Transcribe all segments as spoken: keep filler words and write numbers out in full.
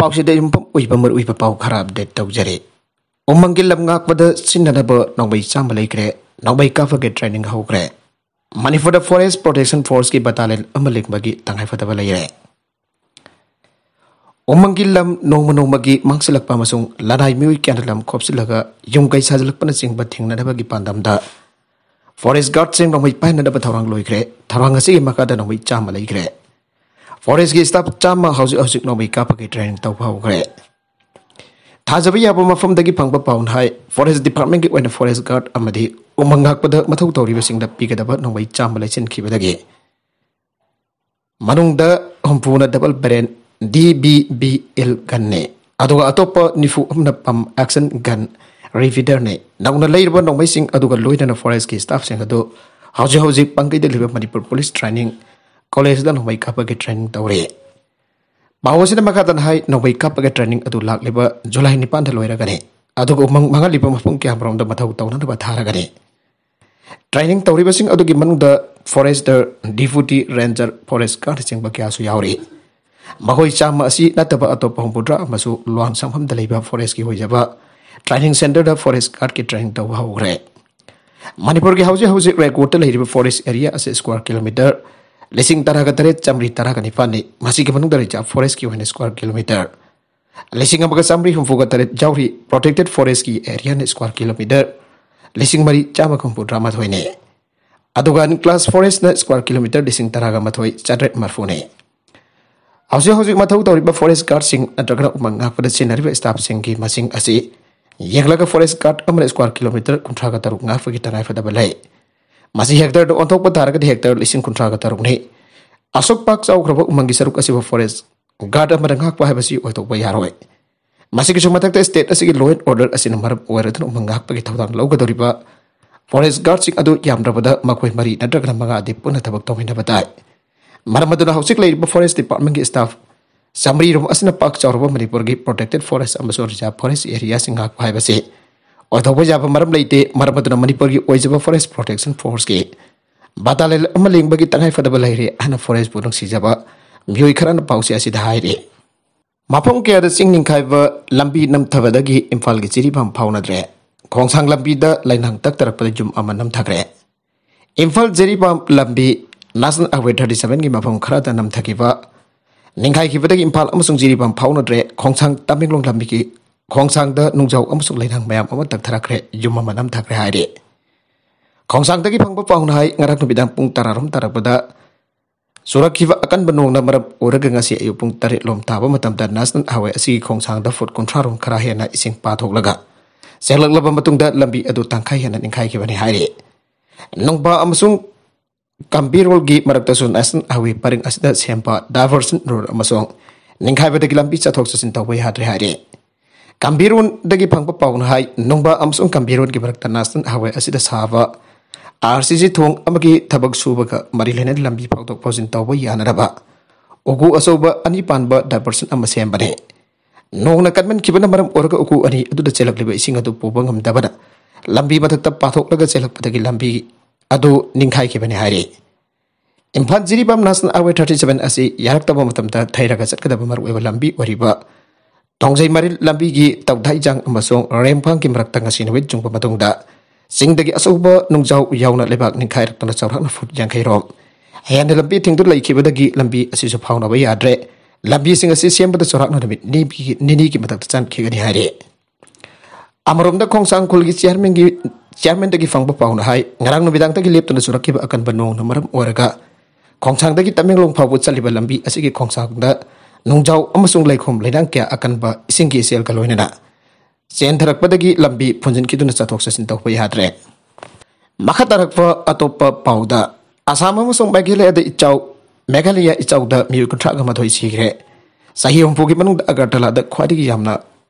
ꯄꯥꯎꯁꯤꯗ ꯌꯨꯝꯐꯝ ꯑꯣꯏꯕ ꯃꯔꯨꯑꯣꯏꯕ ꯄꯥꯎ ꯈꯔ ꯑꯞꯗꯦꯠ ꯇꯧꯖꯔꯤ꯫ ꯎꯃꯪꯒꯤ ꯂꯝ ꯉꯥꯛꯄꯗ ꯁꯤꯖꯤꯟꯅꯅꯕ ꯅꯣꯡꯃꯩ ꯆꯥꯝꯃ ꯂꯩꯈ꯭ꯔꯦ꯫ ꯅꯣꯡꯃꯩ ꯀꯥꯞꯄꯒꯤ ꯇ꯭ꯔꯦꯅꯤꯡ ꯍꯧꯈ꯭ꯔꯦ꯫ ꯃꯅꯤꯄꯨꯔꯗ ꯐꯣꯔꯦꯁ ꯄ꯭ꯔꯣꯇꯦꯛꯁꯟ ꯐꯣꯔꯁꯀꯤ ꯕꯇꯥꯂꯤꯌꯟ ꯑꯃ ꯂꯤꯡꯕꯒꯤ ꯇꯉꯥꯏꯐꯗꯕ ꯂꯩꯔꯦ꯫ ꯎꯃꯪꯒꯤ ꯂꯝ ꯅꯣꯡꯃ ꯅꯣꯡꯃꯒꯤ ꯃꯥꯡꯁꯤꯜꯂꯛꯄ ꯑꯃꯁꯨꯡ ꯂꯅꯥꯏ ꯃꯤꯑꯣꯏ ꯀꯌꯥꯅ ꯂꯝ ꯈꯣꯞꯆꯤꯜꯂꯒ ꯌꯨꯝ ꯀꯩ ꯁꯥꯖꯤꯜꯂꯛꯄꯅꯆꯤꯡꯕ ꯊꯤꯡꯅꯅꯕꯒꯤ ꯄꯥꯟꯗꯝꯗ ꯐꯣꯔꯦꯁ ꯒꯥꯔꯗꯁꯤꯡ ꯅꯣꯡꯃꯩ ꯄꯥꯏꯍꯟꯅꯕ ꯊꯧꯔꯥꯡ ꯂꯣꯏꯈ꯭ꯔꯦ꯫ ꯊꯧꯔꯥꯡ ꯑꯁꯤꯒꯤ ꯃꯈꯥꯗ ꯅꯣꯡꯃꯩ ꯆꯥꯝꯃ ꯂꯩꯈ꯭ꯔꯦ꯫ ꯐꯣꯔꯦꯁꯀꯤ ꯁ꯭ꯇꯥꯐ ꯆꯥꯝꯃ ꯍꯧꯖꯤꯛ ꯍꯧꯖꯤꯛ ꯅꯣꯡꯃꯩ ꯀꯥꯞꯄꯒꯤ ꯇ꯭ꯔꯦꯅꯤꯡ ꯇꯧꯕ ꯍꯧꯈ꯭ꯔꯦ꯫ ꯊꯥꯖꯕ ꯌꯥꯕ ꯃꯐꯝꯗꯒꯤ ꯐꯪꯕ ꯄꯥꯎꯅ ꯍꯥꯏ, ꯐꯣꯔꯦꯁ ꯗꯤꯄꯥꯔꯠꯃꯦꯟꯒꯤ ꯑꯣꯏꯅ ꯐꯣꯔꯦꯁ ꯒꯥꯔꯗ ꯑꯃꯗꯤ ꯎꯃꯪ ꯉꯥꯛꯄꯗ ꯃꯊꯧ ꯇꯧꯔꯤꯕꯁꯤꯡꯗ ꯄꯤꯒꯗꯕ ꯅꯣꯡꯃꯩ ꯆꯥꯝꯃ ꯂꯩꯁꯤꯟꯈꯤꯕꯗꯒꯤ ꯃꯅꯨꯡꯗ ꯍꯨꯝꯐꯨꯅ double barrel D B B L ꯒꯟꯅꯤ, ꯑꯗꯨꯒ ꯑꯇꯣꯞꯄ ꯅꯤꯐꯨ ꯑꯃꯅ ꯄꯝ ꯑꯦꯛꯁꯟ ꯒꯟ ꯔꯤꯄꯤꯇꯔꯅꯤ꯫ ꯅꯧꯅ ꯂꯩꯔꯤꯕ ꯅꯣꯡꯃꯩꯁꯤꯡ ꯑꯗꯨꯒ ꯂꯣꯏꯅꯅ ꯐꯣꯔꯦꯁꯀꯤ ꯁ꯭ꯇꯥꯐꯁꯤꯡ ꯑꯗꯨ ꯍꯧꯖꯤꯛ ꯍꯧꯖꯤꯛ ꯄꯥꯡꯒꯩꯗ ꯂꯩꯕ ꯃꯅꯤꯄꯨꯔ ꯄꯨꯂꯤꯁ ꯇ꯭ꯔꯦꯅꯤꯡ ꯀꯣꯂꯦꯖꯗ ꯅꯣꯡꯃꯩ ꯀꯥꯞꯄꯒꯤ ꯇ꯭ꯔꯦꯅꯤꯡ ꯇꯧꯔꯤ꯫ ꯄꯥꯎ ꯑꯁꯤꯅ ꯃꯈꯥ ꯇꯥꯅ ꯍꯥꯏ, ꯅꯣꯡꯃꯩ ꯀꯥꯞꯄꯒꯤ ꯇ꯭ꯔꯦꯅꯤꯡ ꯑꯗꯨ ꯂꯥꯛꯂꯤꯕ ꯖꯨꯂꯥꯏ ꯅꯤꯄꯥꯟꯗ ꯂꯣꯏꯔꯒꯅꯤ, ꯑꯗꯨꯒ ꯎꯃꯪ ꯃꯥꯡꯍꯜꯂꯤꯕ ꯃꯐꯝ ꯀꯌꯥꯃꯔꯣꯝꯗ ꯃꯊꯧ ꯇꯧꯅꯅꯕ ꯊꯥꯔꯒꯅꯤ꯫ ꯇ꯭ꯔꯦꯅꯤꯡ ꯇꯧꯔꯤꯕꯁꯤꯡ ꯑꯗꯨꯒꯤ ꯃꯅꯨꯡꯗ ꯐꯣꯔꯦꯁꯇꯔ, ꯗꯤꯄ꯭ꯌꯨꯇꯤ ꯔꯦꯟꯖꯔ, ꯐꯣꯔꯦꯁ ꯒꯥꯔꯗꯅꯆꯤꯡꯕ ꯀꯌꯥꯁꯨ ꯌꯥꯎꯔꯤ꯫ ꯃꯈꯣꯏ ꯆꯥꯝꯃ ꯑꯁꯤ ꯅꯠꯇꯕ ꯑꯇꯣꯞꯄ ꯍꯨꯝꯐꯨꯇꯔꯥ ꯑꯃꯁꯨ ꯂꯨꯋꯥꯡꯁꯪꯐꯝꯗ ꯂꯩꯕ ꯐꯣꯔꯦꯁꯀꯤ ꯑꯣꯏꯖꯕ ꯇ꯭ꯔꯦꯅꯤꯡ ꯁꯦꯟꯇꯔꯗ ꯐꯣꯔꯦꯁ ꯒꯥꯔꯗꯀꯤ ꯇ꯭ꯔꯦꯅꯤꯡ ꯇꯧꯕ ꯍꯧꯈ꯭ꯔꯦ꯫ ꯃꯅꯤꯄꯨꯔꯒꯤ ꯍꯧꯖꯤꯛ ꯍꯧꯖꯤꯛ ꯔꯦꯀꯣꯔꯗꯇ ꯂꯩꯔꯤꯕ ꯐꯣꯔꯦꯁ ꯑꯦꯔꯤꯌꯥ ꯑꯁꯤ ꯁ꯭ꯀ꯭ꯋꯥꯔ ꯀꯤꯂꯣꯃꯤꯇꯔ ꯂꯤꯁꯤꯡ ꯇꯔꯥꯒ ꯇꯔꯦꯠ ꯆꯥꯃꯔꯤ ꯇꯔꯥꯒ ꯅꯤꯄꯥꯟꯅꯤ꯫ ꯃꯁꯤꯒꯤ ꯃꯅꯨꯡꯗ ꯔꯤꯖꯥꯔꯚ ꯐꯣꯔꯦꯁꯀꯤ ꯑꯣꯏꯅ ꯁ꯭ꯀ꯭ꯋꯥꯔ ꯀꯤꯂꯣꯃꯤꯇꯔ ꯂꯤꯁꯤꯡ ꯑꯃꯒ ꯆꯥꯃꯔꯤ ꯍꯨꯝꯐꯨꯒ ꯇꯔꯦꯠ ꯌꯥꯎꯔꯤ꯫ ꯄ꯭ꯔꯣꯇꯦꯛꯇꯦꯗ ꯐꯣꯔꯦꯁꯀꯤ ꯑꯦꯔꯤꯌꯥꯅ ꯁ꯭ꯀ꯭ꯋꯥꯔ ꯀꯤꯂꯣꯃꯤꯇꯔ ꯂꯤꯁꯤꯡ ꯃꯔꯤ ꯆꯥꯝꯃꯒ ꯍꯨꯝꯐꯨꯇꯔꯥ ꯃꯥꯊꯣꯏꯅꯤ꯫ ꯑꯗꯨꯒ ꯑꯟꯀ꯭ꯂꯥꯁ ꯐꯣꯔꯦꯁꯅ ꯁ꯭ꯀ꯭ꯋꯥꯔ ꯀꯤꯂꯣꯃꯤꯇꯔ ꯂꯤꯁꯤꯡ ꯇꯔꯥꯒ ꯃꯥꯊꯣꯏ ꯆꯥꯇ꯭ꯔꯦꯠ ꯃꯔꯤꯐꯨꯅꯤ꯫ ꯍꯧꯖꯤꯛ ꯍꯧꯖꯤꯛ ꯃꯊꯧ ꯇꯧꯔꯤꯕ ꯐꯣꯔꯦꯁ ꯒꯥꯔꯗꯁꯤꯡ ꯅꯠꯇ꯭ꯔꯒꯅ ꯎꯃꯪ ꯉꯥꯛꯄꯗ ꯁꯤꯖꯤꯟꯅꯔꯤꯕ ꯁ꯭ꯇꯥꯐꯁꯤꯡꯒꯤ ꯃꯁꯤꯡ ꯑꯁꯤ ꯌꯦꯡꯂꯒ ꯐꯣꯔꯦꯁ ꯒꯥꯔꯗ ꯑꯃꯅ ꯁ꯭ꯀ꯭ꯋꯥꯔ ꯀꯤꯂꯣꯃꯤꯇꯔ ꯀꯨꯟꯊ꯭ꯔꯥꯒ ꯇꯔꯨꯛ ꯉꯥꯛꯄꯒꯤ ꯇꯉꯥꯏꯐꯗꯕ ꯂꯩ꯫ ꯃꯁꯤ ꯍꯦꯛꯇꯔꯗ ꯑꯣꯟꯊꯣꯛꯄ ꯇꯥꯔꯒꯗꯤ ꯍꯦꯛꯇꯔ ꯂꯤꯁꯤꯡ ꯀꯨꯟꯊ꯭ꯔꯥꯒ ꯇꯔꯨꯛꯅꯤ꯫ ꯑꯁꯨꯛ ꯄꯥꯛ ꯆꯥꯎꯈ꯭ꯔꯕ ꯎꯃꯪꯒꯤ ꯁꯔꯨꯛ ꯑꯁꯤꯕꯨ ꯐꯣꯔꯦꯁ ꯒꯥꯔꯗ ꯑꯃꯅ ꯉꯥꯛꯄ ꯍꯥꯏꯕꯁꯤ ꯑꯣꯏꯊꯣꯛꯄ ꯌꯥꯔꯣꯏ꯫ ꯃꯁꯤꯒꯤꯁꯨ ꯃꯊꯛꯇ, ꯁ꯭ꯇꯦꯠ ꯑꯁꯤꯒꯤ ꯂꯣ ꯑꯦꯟ ꯑꯣꯔꯗꯔ ꯑꯁꯤꯅ ꯃꯔꯝ ꯑꯣꯏꯔꯗꯨꯅ ꯎꯃꯪ ꯉꯥꯛꯄꯒꯤ ꯊꯧꯗꯥꯡ ꯂꯧꯒꯗꯧꯔꯤꯕ ꯐꯣꯔꯦꯁ ꯒꯥꯔꯗꯁꯤꯡ ꯑꯗꯨ ꯌꯥꯝꯗ꯭ꯔꯕꯗ ꯃꯈꯣꯏ ꯃꯔꯤ ꯅꯠꯇ꯭ꯔꯒꯅ ꯃꯉꯥꯗꯤ ꯄꯨꯟꯅ ꯊꯕꯛ ꯇꯧꯃꯤꯟꯅꯕ ꯇꯥꯏ꯫ ꯃꯔꯝ ꯑꯗꯨꯅ ꯍꯧꯖꯤꯛ ꯂꯩꯔꯤꯕ ꯐꯣꯔꯦꯁ ꯗꯤꯄꯥꯔꯠꯃꯦꯟꯒꯤ ꯁ꯭ꯇꯥꯐ ꯆꯥꯃꯔꯤ ꯔꯣꯝ ꯑꯁꯤꯅ ꯄꯥꯛ ꯆꯥꯎꯔꯕ ꯃꯅꯤꯄꯨꯔꯒꯤ ꯄ꯭ꯔꯣꯇꯦꯛꯇꯦꯗ ꯐꯣꯔꯦꯁ ꯑꯃꯁꯨꯡ ꯔꯤꯖꯥꯔꯚ ꯐꯣꯔꯦꯁ ꯑꯦꯔꯤꯌꯥꯁꯤꯡ ꯉꯥꯛꯄ ꯍꯥꯏꯕꯁꯤ ꯑꯣꯏꯊꯣꯛꯄ ꯌꯥꯕ ꯃꯔꯝ ꯂꯩꯇꯦ꯫ ꯃꯔꯝ ꯑꯗꯨꯅ ꯃꯅꯤꯄꯨꯔꯒꯤ ꯑꯣꯏꯖꯕ ꯐꯣꯔꯦꯁ ꯄ꯭ꯔꯣꯇꯦꯛꯁꯟ ꯐꯣꯔꯁꯀꯤ ꯕꯇꯥꯂꯤꯌꯟ ꯑꯃ ꯂꯤꯡꯕꯒꯤ ꯇꯉꯥꯏꯐꯗꯕ ꯂꯩꯔꯦ ꯍꯥꯏꯅ ꯐꯣꯔꯦꯁꯄꯨ ꯅꯨꯡꯁꯤꯖꯕ ꯃꯤꯑꯣꯏ ꯈꯔꯅ ꯄꯥꯎꯆꯦ ꯑꯁꯤꯗ ꯍꯥꯏꯔꯤ꯫ ꯃꯐꯝ ꯀꯌꯥꯗ ꯆꯤꯡ ꯅꯤꯡꯈꯥꯏꯕ ꯂꯝꯕꯤ ꯅꯝꯊꯕꯗꯒꯤ ꯏꯝꯐꯥꯜꯒꯤ ꯖꯤꯔꯤꯕꯥꯝ ꯐꯥꯎꯅꯗ꯭ꯔꯦ꯫ ꯈꯣꯡꯁꯥꯡ ꯂꯝꯕꯤꯗ ꯂꯩꯅꯥꯡ ꯇꯛꯇꯔꯛꯄꯗ ꯌꯨꯝ ꯑꯃ ꯅꯝꯊꯈ꯭ꯔꯦ꯫ ꯏꯝꯐꯥꯜ ꯖꯤꯔꯤꯕꯥꯝ ꯂꯝꯕꯤ ꯅꯦꯁꯅꯦꯜ ꯍꯥꯏꯋꯦ ꯊꯥꯔꯇꯤ ꯁꯚꯦꯟꯒꯤ ꯃꯐꯝ ꯈꯔꯗ ꯅꯝꯊꯈꯤꯕ, ꯅꯤꯡꯈꯥꯏꯈꯤꯕꯗꯒꯤ ꯏꯝꯐꯥꯜ ꯑꯃꯁꯨꯡ ꯖꯤꯔꯤꯕꯥꯝ ꯐꯥꯎꯅꯗ꯭ꯔꯦ꯫ ꯈꯣꯡꯁꯥꯡ ꯇꯃꯦꯡꯂꯣꯡ ꯂꯝꯕꯤꯒꯤ ꯈꯣꯡꯁꯥꯡꯗ ꯅꯨꯡꯖꯥꯎ ꯑꯃꯁꯨꯡ ꯂꯩꯅꯥꯡ ꯃꯌꯥꯝ ꯑꯃ ꯇꯛꯊꯔꯛꯈ꯭ꯔꯦ, ꯌꯨꯝ ꯑꯃ ꯅꯝꯊꯈ꯭ꯔꯦ ꯍꯥꯏꯔꯤ꯫ ꯈꯣꯡꯁꯥꯡꯗꯒꯤ ꯐꯪꯕ ꯄꯥꯎꯅ ꯍꯥꯏ, ꯉꯔꯥꯡ ꯅꯨꯃꯤꯗꯥꯡ ꯄꯨꯡ ꯇꯔꯥꯔꯣꯝ ꯇꯥꯔꯛꯄꯗ ꯆꯨꯔꯛꯈꯤꯕ ꯑꯀꯟꯕ ꯅꯣꯡꯅ ꯃꯔꯝ ꯑꯣꯏꯔꯒ ꯉꯁꯤ ꯑꯌꯨꯛ ꯄꯨꯡ ꯇꯔꯦꯠ ꯂꯣꯝ ꯇꯥꯕ ꯃꯇꯝꯗ ꯅꯦꯁꯅꯦꯜ ꯍꯥꯏꯋꯦ ꯑꯁꯤꯒꯤ ꯈꯣꯡꯁꯥꯡꯗ ꯐꯨꯠ ꯀꯨꯟꯊ꯭ꯔꯥ ꯔꯣꯝ ꯈꯔ ꯍꯦꯟꯅ ꯏꯁꯤꯡ ꯄꯥꯊꯣꯛꯂꯒ ꯆꯦꯜꯂꯛꯂꯕ ꯃꯇꯨꯡꯗ ꯂꯝꯕꯤ ꯑꯗꯨ ꯇꯪꯈꯥꯏ ꯍꯦꯟꯅ ꯅꯤꯡꯈꯥꯏꯈꯤꯕꯅꯤ ꯍꯥꯏꯔꯤ꯫ ꯅꯨꯡꯕꯥ ꯑꯃꯁꯨꯡ ꯀꯝꯕꯤꯔꯣꯜꯒꯤ ꯃꯔꯛꯇꯁꯨ ꯅꯦꯁꯅꯦꯜ ꯍꯥꯏꯋꯦ ꯄꯔꯤꯡ ꯑꯁꯤꯗ ꯁꯦꯝꯕ ꯗꯥꯏꯚꯔꯁꯟ ꯔꯣꯗ ꯑꯃꯁꯨꯡ ꯅꯤꯡꯈꯥꯏꯕꯗꯒꯤ ꯂꯝꯕꯤ ꯆꯠꯊꯣꯛ ꯆꯠꯁꯤꯟ ꯇꯧꯕ ꯌꯥꯗ꯭ꯔꯦ ꯍꯥꯏꯔꯤ꯫ ꯀꯝꯕꯤꯔꯣꯟꯗꯒꯤ ꯐꯪꯕ ꯄꯥꯎꯅ ꯍꯥꯏ, ꯅꯨꯡꯕꯥ ꯑꯃꯁꯨꯡ ꯀꯝꯕꯤꯔꯣꯟꯒꯤ ꯃꯔꯛꯇ ꯅꯦꯁꯅꯦꯜ ꯍꯥꯏꯋꯦ ꯑꯁꯤꯗ ꯁꯥꯕ ꯑꯥꯔ ꯁꯤ ꯖꯤ ꯊꯣꯡ ꯑꯃꯒꯤ ꯊꯕꯛ ꯁꯨꯕꯒ ꯃꯔꯤ ꯂꯩꯅꯅ ꯂꯝꯕꯤ ꯐꯥꯎꯗꯣꯛ ꯐꯥꯎꯖꯤꯟ ꯇꯧꯕ ꯌꯥꯅꯅꯕ ꯎꯀꯨ ꯑꯆꯧꯕ ꯑꯅꯤ ꯄꯥꯟꯕ ꯗꯥꯏꯚꯔꯁꯟ ꯑꯃ ꯁꯦꯝꯕꯅꯤ꯫ ꯅꯣꯡꯅ ꯀꯟꯃꯟꯈꯤꯕꯅ ꯃꯔꯝ ꯑꯣꯏꯔꯒ ꯎꯀꯨ ꯑꯅꯤ ꯑꯗꯨꯗ ꯆꯦꯜꯂꯛꯂꯤꯕ ꯏꯁꯤꯡ ꯑꯗꯨ ꯄꯨꯕ ꯉꯝꯗꯕꯅ ꯂꯝꯕꯤ ꯃꯊꯛꯇ ꯄꯥꯊꯣꯛꯂꯒ ꯆꯦꯜꯂꯛꯄꯗꯒꯤ ꯂꯝꯕꯤ ꯑꯗꯨ ꯅꯤꯡꯈꯥꯏꯈꯤꯕꯅꯤ ꯍꯥꯏꯔꯤ꯫ Imphal Jiribam national highway thirty seven ꯑꯁꯤ ꯌꯥꯔꯛꯇꯕ ꯃꯇꯝꯗ ꯊꯩꯔꯒ ꯆꯠꯀꯗꯕ ꯃꯔꯨꯑꯣꯏꯕ ꯂꯝꯕꯤ ꯑꯣꯏꯔꯤꯕ ꯇꯣꯡꯖꯩ ꯃꯔꯤꯜ ꯂꯝꯕꯤꯒꯤ ꯇꯧꯊꯥꯏꯖꯥꯡ ꯑꯃꯁꯨꯡ ꯔꯦꯝꯐꯥꯡꯒꯤ ꯃꯔꯛꯇ ꯉꯁꯤ ꯅꯨꯃꯤꯠ ꯆꯨꯡꯕ ꯃꯇꯨꯡꯗ ꯆꯤꯡꯗꯒꯤ ꯑꯆꯧꯕ ꯅꯨꯡꯖꯥꯎ ꯌꯥꯎꯅ ꯂꯩꯕꯥꯛ ꯅꯤꯡꯈꯥꯏꯔꯛꯇꯨꯅ ꯆꯥꯎꯔꯥꯛꯅ ꯐꯨꯠ ꯌꯥꯡꯈꯩ ꯔꯣꯝ ꯍꯦꯟꯅ ꯂꯝꯕꯤ ꯊꯤꯡꯗꯨꯅ ꯂꯩꯈꯤꯕꯗꯒꯤ ꯂꯝꯕꯤ ꯑꯁꯤꯁꯨ ꯐꯥꯎꯅꯕ ꯌꯥꯗ꯭ꯔꯦ꯫ ꯂꯝꯕꯤꯁꯤꯡ ꯑꯁꯤ ꯁꯦꯝꯕꯗ ꯆꯥꯎꯔꯥꯛꯅ ꯅꯨꯃꯤꯠ ꯅꯤꯅꯤꯒꯤ, ꯅꯤꯅꯤꯒꯤ ꯃꯊꯛꯇ ꯆꯪꯈꯤꯒꯅꯤ ꯍꯥꯏꯔꯤ꯫ ꯑꯃꯔꯣꯝꯗ ꯈꯣꯡꯁꯥꯡ ꯈꯨꯜꯒꯤ ꯆꯤꯌꯥꯔꯃꯦꯟꯒꯤ, ꯆꯤꯌꯥꯔꯃꯦꯟꯗꯒꯤ ꯐꯪꯕ ꯄꯥꯎꯅ ꯍꯥꯏ, ꯉꯔꯥꯡ ꯅꯨꯃꯤꯗꯥꯡꯗꯒꯤ ꯂꯦꯞꯇꯅ ꯆꯨꯔꯛꯈꯤꯕ ꯑꯀꯟꯕ ꯅꯣꯡꯅ ꯃꯔꯝ ꯑꯣꯏꯔꯒ ꯈꯣꯡꯁꯥꯡꯗꯒꯤ ꯇꯃꯦꯡꯂꯣꯡ ꯐꯥꯎꯕ ꯆꯠꯂꯤꯕ ꯂꯝꯕꯤ ꯑꯁꯤꯒꯤ ꯈꯣꯡꯁꯥꯡꯗ ꯅꯨꯡꯖꯥꯎ ꯑꯃꯁꯨꯡ ꯂꯩꯈꯣꯝ ꯂꯩꯅꯥꯡ ꯀꯌꯥ ꯑꯀꯟꯕ ꯏꯁꯤꯡꯒꯤ ꯏꯆꯦꯜꯒ ꯂꯣꯏꯅꯅ ꯆꯦꯟꯊꯔꯛꯄꯗꯒꯤ ꯂꯝꯕꯤ ꯐꯨꯟꯖꯤꯟꯈꯤꯗꯨꯅ ꯆꯠꯊꯣꯛ ꯆꯠꯁꯤꯟ ꯇꯧꯕ ꯌꯥꯗ꯭ꯔꯦ꯫ ꯃꯈꯥ ꯇꯥꯔꯛꯄ ꯑꯇꯣꯞꯄ ꯄꯥꯎꯗ, ꯑꯁꯥꯝ ꯑꯃꯁꯨꯡ ꯃꯦꯘꯥꯂꯌꯥꯗ ꯏꯆꯥꯎ, ꯃꯦꯘꯥꯂꯌꯥ ꯏꯆꯥꯎꯗ ꯃꯤꯑꯣꯏ ꯀꯨꯟꯊ꯭ꯔꯥꯒ ꯃꯥꯊꯣꯏ ꯁꯤꯈ꯭ꯔꯦ꯫ ꯆꯍꯤ ꯍꯨꯝꯐꯨꯒꯤ ꯃꯅꯨꯡꯗ ꯑꯒꯔꯇꯂꯥꯗ ꯈ꯭ꯋꯥꯏꯗꯒꯤ ꯌꯥꯝꯅ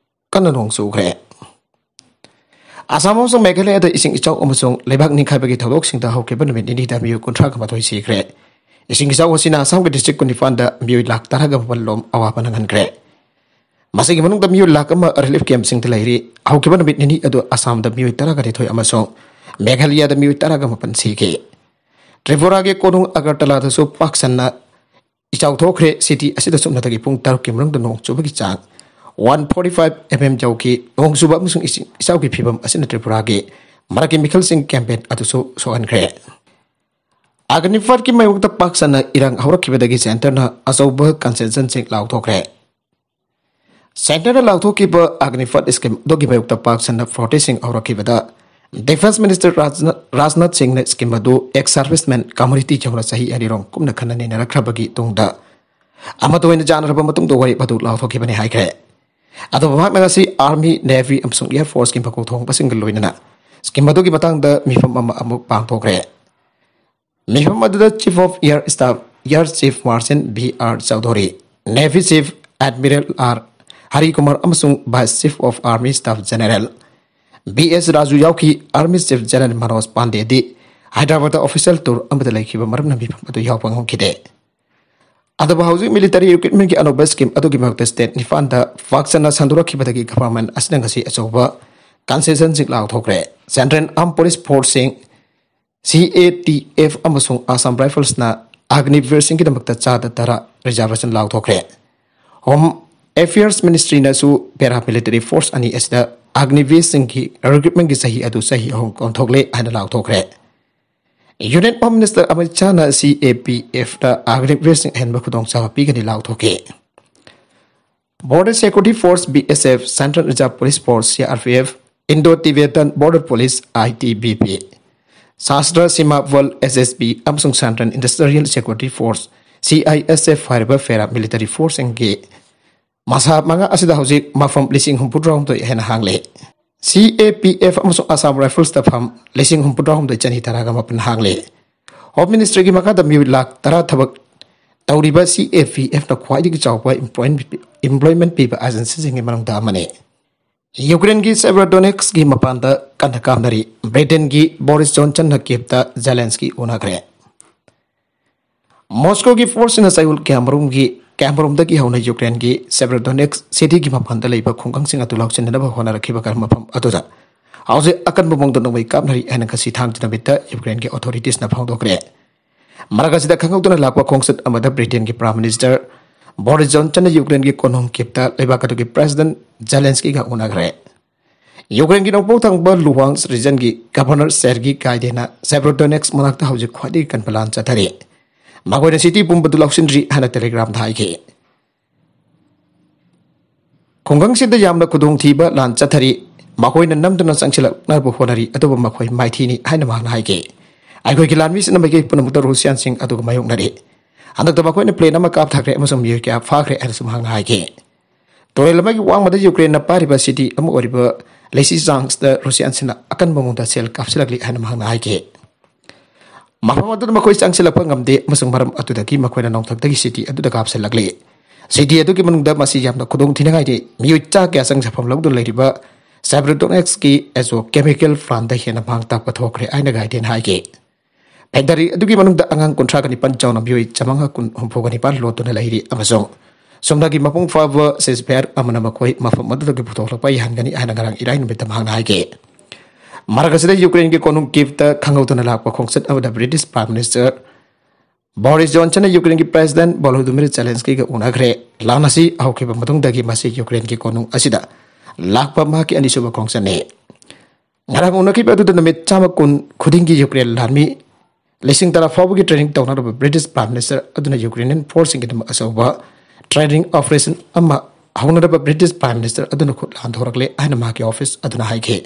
ꯀꯟꯅ ꯅꯣꯡ ꯆꯨꯈ꯭ꯔꯦ꯫ ꯑꯁꯥꯝ ꯑꯃꯁꯨꯡ ꯃꯦꯘꯥꯂꯌꯥꯗ ꯏꯁꯤꯡ ꯏꯆꯥꯎ ꯑꯃꯁꯨꯡ ꯂꯩꯕꯥꯛ ꯅꯤꯡꯈꯥꯏꯕꯒꯤ ꯊꯧꯗꯣꯛꯁꯤꯡꯗ ꯍꯧꯈꯤꯕ ꯅꯨꯃꯤꯠ ꯅꯤꯅꯤꯗ ꯃꯤꯑꯣꯏ ꯀꯨꯟꯊ꯭ꯔꯥꯒ ꯃꯥꯊꯣꯏ ꯁꯤꯈ꯭ꯔꯦ꯫ ꯏꯁꯤꯡ ꯏꯆꯥꯎ ꯑꯁꯤꯅ ꯑꯁꯥꯝꯒꯤ ꯗꯤꯁꯇ꯭ꯔꯤꯛ ꯀꯨꯟꯅꯤꯄꯥꯟꯗ ꯃꯤꯑꯣꯏ ꯂꯥꯈ ꯇꯔꯥꯒ ꯃꯥꯄꯜ ꯂꯣꯝ ꯑꯋꯥꯕ ꯅꯪꯍꯟꯈ꯭ꯔꯦ꯫ ꯃꯁꯤꯒꯤ ꯃꯅꯨꯡꯗ ꯃꯤꯑꯣꯏ ꯂꯥꯈ ꯑꯃ ꯔꯤꯂꯤꯐ ꯀꯦꯝꯞꯁꯤꯡꯗ ꯂꯩꯔꯤ꯫ ꯍꯧꯈꯤꯕ ꯅꯨꯃꯤꯠ ꯅꯤꯅꯤ ꯑꯗꯨ ꯑꯁꯥꯝꯗ ꯃꯤꯑꯣꯏ ꯇꯔꯥꯒ ꯅꯤꯊꯣꯏ ꯑꯃꯁꯨꯡ ꯃꯦꯘꯥꯂꯌꯥꯗ ꯃꯤꯑꯣꯏ ꯇꯔꯥꯒ ꯃꯥꯄꯜ ꯁꯤꯈꯤ꯫ ꯇ꯭ꯔꯤꯄꯨꯔꯥꯒꯤ ꯀꯣꯅꯨꯡ ꯑꯒꯔꯇꯂꯥꯗꯁꯨ ꯄꯥꯛ ꯁꯟꯅ ꯏꯆꯥꯎ ꯊꯣꯛꯈ꯭ꯔꯦ꯫ ꯁꯤꯇꯤ ꯑꯁꯤꯗ ꯁꯨꯞꯅꯇꯒꯤ ꯄꯨꯡ ꯇꯔꯨꯛꯀꯤ ꯃꯅꯨꯡꯗ ꯅꯣꯡ ꯆꯨꯕꯒꯤ ꯆꯥꯡ one forty five M M ꯌꯧꯈꯤ꯫ ꯅꯣꯡ ꯆꯨꯕ ꯑꯃꯁꯨꯡ ꯏꯁꯤꯡ ꯏꯆꯥꯎꯒꯤ ꯐꯤꯕꯝ ꯑꯁꯤꯅ ꯇ꯭ꯔꯤꯄꯨꯔꯥꯒꯤ ꯃꯔꯛꯀꯤ ꯃꯤꯈꯜꯁꯤꯡ ꯀꯦꯝꯄꯦꯟ ꯑꯗꯨꯁꯨ ꯁꯣꯛꯍꯟꯈ꯭ꯔꯦ꯫ ꯑꯒꯅꯤꯄꯥꯠꯀꯤ ꯃꯥꯌꯣꯛꯇ ꯄꯥꯛ ꯁꯟꯅ ꯏꯔꯥꯡ ꯍꯧꯔꯛꯈꯤꯕꯗꯒꯤ ꯁꯦꯟꯇꯔꯅ ꯑꯆꯧꯕ ꯀꯟꯁꯦꯁꯟꯁꯤꯡ ꯂꯥꯎꯊꯣꯛꯈ꯭ꯔꯦ꯫ ꯁꯦꯟꯇꯔꯅ ꯂꯥꯎꯊꯣꯛꯈꯤꯕ ꯑꯒꯅꯤꯄꯥꯠ ꯁ꯭ꯀꯤꯝ ꯑꯗꯨꯒꯤ ꯃꯥꯌꯣꯛꯇ ꯄꯥꯛ ꯁꯟꯅ ꯄ꯭ꯔꯣꯇꯦꯁꯁꯤꯡ ꯍꯧꯔꯛꯈꯤꯕꯗ ꯗꯤꯐꯦꯟꯁ ꯃꯤꯅꯤꯁꯇꯔ ꯔꯥꯖꯅꯥ-, ꯔꯥꯖꯅꯥꯊ ꯁꯤꯡꯅ ꯁ꯭ꯀꯤꯝ ꯑꯗꯨ ꯑꯦꯛꯁ ꯁꯥꯔꯚꯤꯁꯃꯦꯟ ꯀꯝꯃꯨꯅꯤꯇꯤ ꯌꯧꯅ ꯆꯍꯤ ꯑꯅꯤꯔꯣꯝ ꯀꯨꯞꯅ ꯈꯟꯅ ꯅꯩꯅꯔꯛꯈ꯭ꯔꯕꯒꯤ ꯇꯨꯡꯗ ꯑꯃꯠꯇ ꯑꯣꯏꯅ ꯌꯥꯅꯔꯕ ꯃꯇꯨꯡꯗ ꯋꯥꯔꯦꯞ ꯑꯗꯨ ꯂꯥꯎꯊꯣꯛꯈꯤꯕꯅꯤ ꯍꯥꯏꯈ꯭ꯔꯦ꯫ ꯑꯗꯨꯕꯨ ꯃꯍꯥꯛꯅ ꯉꯁꯤ ꯑꯥꯔꯃꯤ, ꯅꯦꯚꯤ ꯑꯃꯁꯨꯡ ꯑꯦꯌꯔ ꯐꯣꯔꯁꯀꯤ ꯃꯀꯣꯛ ꯊꯣꯡꯕꯁꯤꯡꯒ ꯂꯣꯏꯅꯅ ꯁ꯭ꯀꯤꯝ ꯑꯗꯨꯒꯤ ꯃꯇꯥꯡꯗ ꯃꯤꯐꯝ ꯑꯃ ꯑꯃꯨꯛ ꯄꯥꯡꯊꯣꯛꯈ꯭ꯔꯦ꯫ ꯃꯤꯐꯝ ꯑꯗꯨꯗ Chief of Air Staff Air Chief Marshal B R Chaudhary, Navy Chief Admiral R Hari Kumar ꯑꯃꯁꯨꯡ Vice Chief of Army Staff General B S Raju ꯌꯥꯎꯈꯤ꯫ Army Chief General Manoj Pandey ꯗꯤ Hyderabad official tour ꯑꯃꯗ ꯂꯩꯈꯤꯕ ꯃꯔꯝꯅ ꯃꯤꯐꯝ ꯑꯗꯨ ꯌꯥꯎꯕ ꯉꯝꯈꯤꯗꯦ꯫ ꯑꯗꯨꯕꯨ ꯍꯧꯖꯤꯛ ꯃꯤꯂꯤꯇꯔꯤ ꯔꯤꯀ꯭ꯔꯨꯠꯃꯦꯟꯒꯤ ꯑꯅꯧꯕ ꯁ꯭ꯀꯤꯝ ꯑꯗꯨꯒꯤ ꯃꯥꯌꯣꯛꯇ ꯁ꯭ꯇꯦꯠ ꯅꯤꯄꯥꯟꯗ ꯄꯥꯛ ꯁꯟꯅ ꯁꯟꯗꯣꯔꯛꯈꯤꯕꯗꯒꯤ ꯒꯚꯔꯟꯃꯦꯟꯠ ꯑꯁꯤꯅ ꯉꯁꯤ ꯑꯆꯧꯕ ꯀꯟꯁꯦꯁꯟꯁꯤꯡ ꯂꯥꯎꯊꯣꯛꯈ꯭ꯔꯦ꯫ ꯁꯦꯟꯇ꯭ꯔꯦꯜ ꯑꯥꯔꯝ ꯄꯨꯂꯤꯁ ꯐꯣꯔꯁꯁꯤꯡ, ꯁꯤ ꯑꯦ ꯇꯤ ꯑꯦꯐ ꯑꯃꯁꯨꯡ ꯑꯁꯥꯝ ꯔꯥꯏꯐꯜꯁꯅ ꯑꯒꯅꯤꯚꯤꯔꯁꯤꯡꯒꯤꯗꯃꯛꯇ ꯆꯥꯗ ꯇꯔꯥ reservation ꯂꯥꯎꯊꯣꯛꯈ꯭ꯔꯦ꯫ Home affairs ꯃꯤꯅꯤꯁꯇ꯭ꯔꯤꯅꯁꯨ paramilitary force ꯑꯅꯤ ꯑꯁꯤꯗ ꯑꯒꯅꯤꯚꯤꯔꯁꯤꯡꯒꯤ ꯔꯤꯀ꯭ꯔꯨꯠꯃꯦꯟꯒꯤ ꯆꯍꯤ ꯑꯗꯨ ꯆꯍꯤ ꯑꯍꯨꯝ ꯑꯣꯟꯊꯣꯛꯂꯦ ꯍꯥꯏꯅ ꯂꯥꯎꯊꯣꯛꯈ꯭ꯔꯦ꯫ ꯌꯨꯅꯤꯌꯟ ꯍꯣꯝ ꯃꯤꯅꯤꯁꯇꯔ ꯑꯃꯤꯠ ꯁꯥꯍꯅ ꯁꯤ ꯑꯦ ꯄꯤ ꯑꯦꯐꯇ ꯑꯒꯅꯤꯚꯤꯔꯁꯤꯡ ꯑꯍꯦꯟꯕ ꯈꯨꯗꯣꯡꯆꯥꯕ ꯄꯤꯒꯅꯤ ꯂꯥꯎꯊꯣꯛꯈꯤ꯫ Border Security Force, B S F, Central Reserve Police Force, C R P F, Indo-Tibetan Border Police, I T B P, Sashastra Seema Bal, S S B, ꯑꯃꯁꯨꯡ Central Industrial Security Force, C I S F ꯍꯥꯏꯔꯤꯕ ꯄꯦꯔꯥ military ꯐꯣꯔꯁꯁꯤꯡꯒꯤ ꯃꯁꯥ ꯃꯉꯥ ꯑꯁꯤꯗ ꯍꯧꯖꯤꯛ ꯃꯐꯝ ꯂꯤꯁꯤꯡ ꯍꯨꯝꯐꯨꯇꯔꯥꯍꯨꯝꯗꯣꯏ ꯍꯦꯟꯅ ꯍꯥꯡꯂꯦ꯫ ꯁꯤ ꯑꯦ ꯄꯤ ꯑꯦꯐ ꯑꯃꯁꯨꯡ ꯑꯁꯥꯝ ꯔꯥꯏꯐꯜꯁꯇ ꯐꯝ ꯂꯤꯁꯤꯡ ꯍꯨꯝꯐꯨꯇꯔꯥꯍꯨꯝꯗꯣꯏ ꯆꯅꯤ ꯇꯔꯥꯒ ꯃꯥꯄꯟ ꯍꯥꯡꯂꯦ꯫ ꯍꯣꯝ ꯃꯤꯅꯤꯁꯇ꯭ꯔꯤꯒꯤ ꯃꯈꯥꯗ ꯃꯤꯑꯣꯏ ꯂꯥꯈ ꯇꯔꯥ ꯊꯕꯛ ꯇꯧꯔꯤꯕ ꯁꯤ ꯑꯦ ꯄꯤ ꯑꯦꯐꯅ ꯈ꯭ꯋꯥꯏꯗꯒꯤ ꯆꯥꯎꯕ employment ꯄꯤ-, employment ꯄꯤꯕ ꯑꯦꯖꯦꯟꯁꯤꯁꯤꯡꯒꯤ ꯃꯅꯨꯡꯗ ꯑꯃꯅꯤ꯫ ꯌꯨꯀ꯭ꯔꯦꯟꯒꯤ ꯁꯦꯕꯔꯗꯣꯅꯦꯠꯁꯀꯤ ꯃꯄꯥꯟꯗ ꯀꯟꯅ ꯀꯥꯞꯅꯔꯤ꯫ ꯕ꯭ꯔꯤꯇꯦꯟꯒꯤ ꯕꯣꯔꯤꯁ ꯖꯣꯟꯁꯟꯅ ꯀꯤꯞꯇ ꯖꯦꯂꯦꯟꯁꯀꯤ ꯎꯅꯈ꯭ꯔꯦ꯫ ꯃꯣꯁꯀꯣꯒꯤ ꯐꯣꯔꯁꯁꯤꯡꯅ ꯆꯌꯣꯜ ꯀꯌꯥꯃꯔꯨꯝꯒꯤ, ꯀꯌꯥꯃꯔꯨꯝꯗꯒꯤ ꯍꯧꯅ ꯌꯨꯀ꯭ꯔꯦꯟꯒꯤ ꯁꯦꯕꯔꯗꯣꯅꯦꯠꯁ ꯁꯤꯇꯤꯒꯤ ꯃꯄꯥꯟꯗ ꯂꯩꯕ ꯈꯨꯡꯒꯪꯁꯤꯡ ꯑꯗꯨ ꯂꯧꯁꯤꯟꯅꯅꯕ ꯍꯣꯠꯅꯔꯛꯈꯤꯕ ꯃꯐꯝ ꯑꯗꯨꯗ ꯍꯧꯖꯤꯛ ꯑꯀꯟꯕ ꯃꯑꯣꯡꯗ ꯅꯣꯡꯃꯩ ꯀꯥꯞꯅꯔꯤ ꯍꯥꯏꯅ ꯉꯁꯤ ꯊꯥꯡꯖ ꯅꯨꯃꯤꯠꯇ ꯌꯨꯀ꯭ꯔꯦꯟꯒꯤ ꯑꯣꯊꯣꯔꯤꯇꯤꯁꯅ ꯐꯣꯡꯗꯣꯛꯈ꯭ꯔꯦ꯫ ꯃꯔꯛ ꯑꯁꯤꯗ ꯈꯪꯍꯧꯗꯅ ꯂꯥꯛꯄ ꯈꯣꯡꯆꯠ ꯑꯃꯗ ꯕ꯭ꯔꯤꯇꯦꯟꯒꯤ Prime Minister ꯕꯣꯔꯤꯁ ꯖꯣꯟꯁꯟꯅ ꯌꯨꯀ꯭ꯔꯦꯟꯒꯤ ꯀꯣꯅꯨꯡ ꯀꯤꯞꯇ ꯂꯩꯕꯥꯛ ꯑꯗꯨꯒꯤ President ꯖꯦꯂꯦꯟꯁꯀꯤꯒ ꯎꯅꯈ꯭ꯔꯦ꯫ ꯌꯨꯀ꯭ꯔꯦꯟꯒꯤ ꯅꯣꯡꯄꯣꯛ ꯊꯪꯕ ꯂꯨꯍꯥꯟꯁ ꯔꯤꯖꯟꯒꯤ ꯒꯚꯔꯅꯔ ꯁꯦꯔꯒꯤ ꯒꯥꯏꯗꯦꯅ ꯁꯦꯕ꯭ꯔꯣꯗꯣꯅꯦꯛꯁ ꯃꯅꯥꯛꯇ ꯍꯧꯖꯤꯛ ꯈ꯭ꯋꯥꯏꯗꯒꯤ ꯀꯟꯕ ꯂꯥꯟ ꯆꯠꯊꯔꯤ꯫ ꯃꯈꯣꯏꯅ ꯁꯤꯇꯤ ꯄꯨꯝꯕꯗꯨ ꯂꯧꯁꯤꯟꯗ꯭ꯔꯤ ꯍꯥꯏꯅ ꯇꯦꯂꯤꯒ꯭ꯔꯥꯝꯗ ꯍꯥꯏꯈꯤ꯫ ꯈꯨꯡꯒꯪꯁꯤꯗ ꯌꯥꯝꯅ ꯈꯨꯗꯣꯡꯊꯤꯕ ꯂꯥꯟ ꯆꯠꯊꯔꯤ꯫ ꯃꯈꯣꯏꯅ ꯅꯝꯗꯨꯅ ꯆꯪꯁꯤꯜꯂꯛꯅꯕ ꯍꯣꯠꯅꯔꯤ, ꯑꯗꯨꯕꯨ ꯃꯈꯣꯏ ꯃꯥꯏꯊꯤꯅꯤ ꯍꯥꯏꯅ ꯃꯍꯥꯛꯅ ꯍꯥꯏꯈꯤ꯫ ꯑꯩꯈꯣꯏꯒꯤ ꯂꯥꯟꯃꯤꯁꯤꯡꯅ ꯃꯥꯏꯀꯩ ꯄꯨꯝꯅꯃꯛꯇ ꯔꯨꯁꯤꯌꯥꯟꯁꯤꯡ ꯑꯗꯨꯒ ꯃꯥꯌꯣꯛꯅꯔꯤ꯫ ꯍꯟꯗꯛꯇ ꯃꯈꯣꯏꯅ plane ꯑꯃ ꯀꯥꯞꯊꯈ꯭ꯔꯦ ꯑꯃꯁꯨꯡ ꯃꯤꯑꯣꯏ ꯀꯌꯥ ꯐꯥꯈ꯭ꯔꯦ ꯍꯥꯏꯅꯁꯨ ꯃꯍꯥꯛꯅ ꯍꯥꯏꯈꯤ꯫ ꯇꯨꯔꯦꯜ ꯑꯃꯒꯤ ꯋꯥꯡꯃꯗ ꯌꯨꯀ꯭ꯔꯦꯟꯅ ꯄꯥꯏꯔꯤꯕ ꯁꯤꯇꯤ ꯑꯃ ꯑꯣꯏꯔꯤꯕ ꯂꯤꯁꯤꯆꯥꯟꯁꯇ ꯔꯨꯁꯤꯌꯥꯟꯁꯤꯡꯅ ꯑꯀꯟꯕ ꯃꯑꯣꯡꯗ ꯁꯦꯜ ꯀꯥꯞꯁꯤꯜꯂꯛꯂꯤ ꯍꯥꯏꯅ ꯃꯍꯥꯛꯅ ꯍꯥꯏꯈꯤ꯫ ꯃꯐꯝ ꯑꯗꯨꯗ ꯃꯈꯣꯏ ꯆꯪꯁꯤꯜꯂꯛꯄ ꯉꯝꯗꯦ ꯑꯃꯁꯨꯡ ꯃꯔꯝ ꯑꯗꯨꯗꯒꯤ ꯃꯈꯣꯏꯅ ꯅꯣꯡꯊꯛꯇꯒꯤ ꯁꯤꯇꯤ ꯑꯗꯨꯗ ꯀꯥꯞꯁꯤꯜꯂꯛꯂꯤ꯫ ꯁꯤꯇꯤ ꯑꯗꯨꯒꯤ ꯃꯅꯨꯡꯗ ꯃꯁꯤ ꯌꯥꯝꯅ ꯈꯨꯗꯣꯡꯊꯤꯅꯤꯡꯉꯥꯏꯗꯤ, ꯃꯤꯑꯣꯏ ꯆꯥ ꯀꯌꯥ ꯆꯪ ꯁꯥꯐꯝ ꯂꯧꯗꯨꯅ ꯂꯩꯔꯤꯕ ꯁꯦꯕ꯭ꯔꯣꯗꯣꯅꯦꯛꯁꯀꯤ ꯑꯦꯖꯣ ꯀꯦꯃꯤꯀꯦꯜ ꯄ꯭ꯂꯥꯟꯗ ꯍꯦꯟꯅ ꯃꯥꯡ ꯇꯥꯛꯄ ꯊꯣꯛꯈ꯭ꯔꯦ ꯍꯥꯏꯅ ꯒꯥꯏꯗꯦꯟ ꯍꯥꯏꯈꯤ꯫ ꯐꯦꯛꯇꯔꯤ ꯑꯗꯨꯒꯤ ꯃꯅꯨꯡꯗ ꯑꯉꯥꯡ ꯀꯨꯟꯊ꯭ꯔꯥꯒ ꯅꯤꯄꯥꯟ ꯆꯥꯎꯅ ꯃꯤꯑꯣꯏ ꯆꯥꯃꯉꯥ ꯍꯨꯝꯐꯨꯒ ꯅꯤꯄꯥꯟ ꯂꯣꯠꯇꯨꯅ ꯂꯩꯔꯤ ꯑꯃꯁꯨꯡ ꯁꯨꯞꯅꯒꯤ ꯃꯄꯨꯡ ꯐꯥꯕ ceasefire ꯑꯃꯅ ꯃꯈꯣꯏ ꯃꯐꯝ ꯑꯗꯨꯗꯒꯤ ꯄꯨꯊꯣꯛꯂꯛꯄ ꯌꯥꯍꯟꯒꯅꯤ ꯍꯥꯏꯅ ꯉꯔꯥꯡ ꯏꯔꯥꯏ ꯅꯨꯃꯤꯠꯇ ꯃꯍꯥꯛꯅ ꯍꯥꯏꯈꯤ꯫ ꯃꯔꯛ ꯑꯁꯤꯗ ꯌꯨꯀ꯭ꯔꯦꯟꯒꯤ ꯀꯣꯅꯨꯡ ꯀꯤꯞꯇ ꯈꯪꯍꯧꯗꯅ ꯂꯥꯛꯄ ꯈꯣꯡꯆꯠ ꯑꯃꯗ ꯕ꯭ꯔꯤꯇꯤꯁ Prime Minister ꯕꯣꯔꯤꯁ ꯖꯣꯟꯁꯟꯅ ꯌꯨꯀ꯭ꯔꯦꯟꯒꯤ President ꯚꯣꯂꯣꯗꯤꯃꯤꯔ ꯖꯦꯂꯦꯟꯁꯀꯤꯒ ꯎꯅꯈ꯭ꯔꯦ꯫ ꯂꯥꯟ ꯑꯁꯤ ꯍꯧꯈꯤꯕ ꯃꯇꯨꯡꯗꯒꯤ ꯃꯁꯤ ꯌꯨꯀ꯭ꯔꯦꯟꯒꯤ ꯀꯣꯅꯨꯡ ꯑꯁꯤꯗ ꯂꯥꯛꯄ ꯃꯍꯥꯛꯀꯤ ꯑꯅꯤꯁꯨꯕ ꯈꯣꯡꯆꯠꯅꯤ꯫ ꯉꯔꯥꯡ ꯎꯅꯈꯤꯕ ꯑꯗꯨꯗ ꯅꯨꯃꯤꯠ ꯆꯥꯝꯃ ꯀꯨꯟ ꯈꯨꯗꯤꯡꯒꯤ ꯌꯨꯀ꯭ꯔꯦꯟ ꯂꯥꯟꯃꯤ ꯂꯤꯁꯤꯡ ꯇꯔꯥ ꯐꯥꯎꯕꯒꯤ training ꯇꯧꯅꯔꯕ ꯕ꯭ꯔꯤꯇꯤꯁ Prime Minister ꯑꯗꯨꯅ ꯌꯨꯀ꯭ꯔꯦꯅꯤꯌꯟ ꯐꯣꯔꯁꯁꯤꯡꯒꯤꯗꯃꯛ ꯑꯆꯧꯕ training operation ꯑꯃ ꯍꯧꯅꯔꯕ ꯕ꯭ꯔꯤꯇꯤꯁ Prime Minister ꯑꯗꯨꯅ ꯈꯨꯠ ꯂꯥꯟꯊꯣꯔꯛꯂꯦ ꯍꯥꯏꯅ ꯃꯍꯥꯛꯀꯤ ꯑꯣꯐꯤꯁ ꯑꯗꯨꯅ ꯍꯥꯏꯈꯤ꯫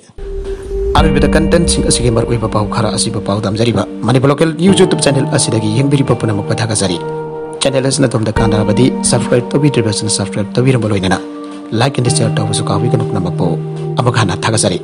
ꯑꯔꯣꯏꯕꯗ contentꯁꯤꯡ ꯑꯁꯤꯒꯤ ꯃꯔꯨꯑꯣꯏꯕ ꯄꯥꯎ ꯈꯔ ꯑꯁꯤꯕꯨ ꯄꯥꯎꯗꯝꯖꯔꯤꯕ Manipur Local News YouTube channel ꯑꯁꯤꯗꯒꯤ ꯌꯦꯡꯕꯤꯔꯤꯕ ꯄꯨꯝꯅꯃꯛꯄꯨ ꯊꯥꯒꯠꯆꯔꯤ꯫ Channel ꯑꯁꯤꯅ ꯑꯗꯣꯝꯗ ꯀꯥꯟꯅꯔꯕꯗꯤ subscribe ꯇꯧꯕꯤꯗ꯭ꯔꯤꯕꯁꯤꯡꯅ subscribe ꯇꯧꯕꯤꯔꯝꯕ ꯂꯣꯏꯅꯅ like and share ꯇꯧꯕꯁꯨ ꯀꯥꯎꯕꯤꯒꯅꯨ꯫ ꯄꯨꯝꯅꯃꯛꯄꯨ ꯑꯃꯨꯛ ꯍꯟꯅ ꯊꯥꯒꯠꯆꯔꯤ꯫